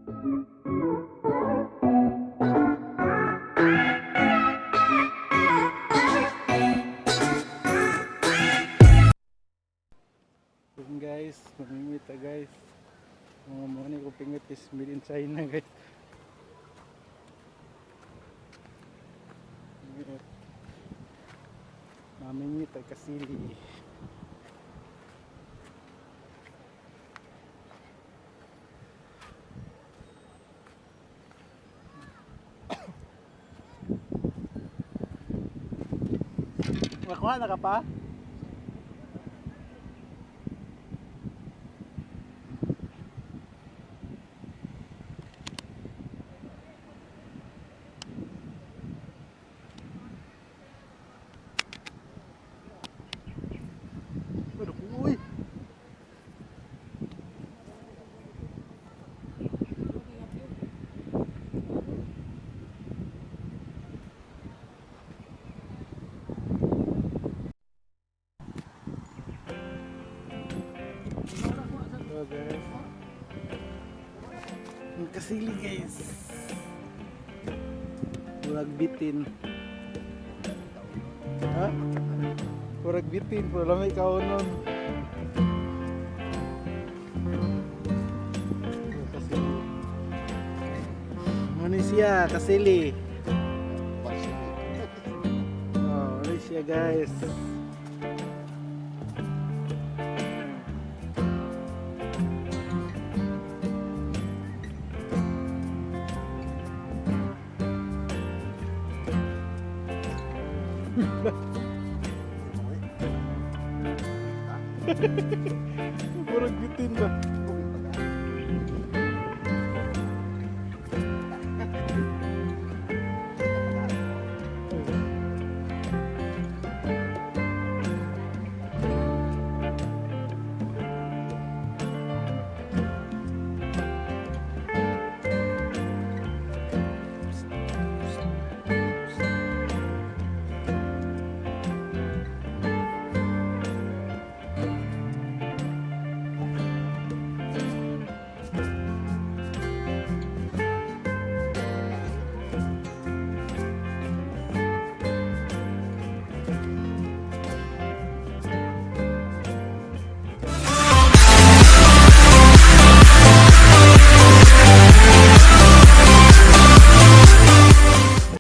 Yun guys, mamingwit ta, guys. Mga mo ni ko pingwit is made in China, guys. Mamingwit. Mamingwit ay kasili. Nakuha na ka pa? Ano ko, uy? So guys. Ang kasili, guys. Murag bitin. Ha? Murag bitin pero lamay kaunon. Ang kasili. Ano siya? Kasili. Oh, ano siya, guys? Murag bitin ba?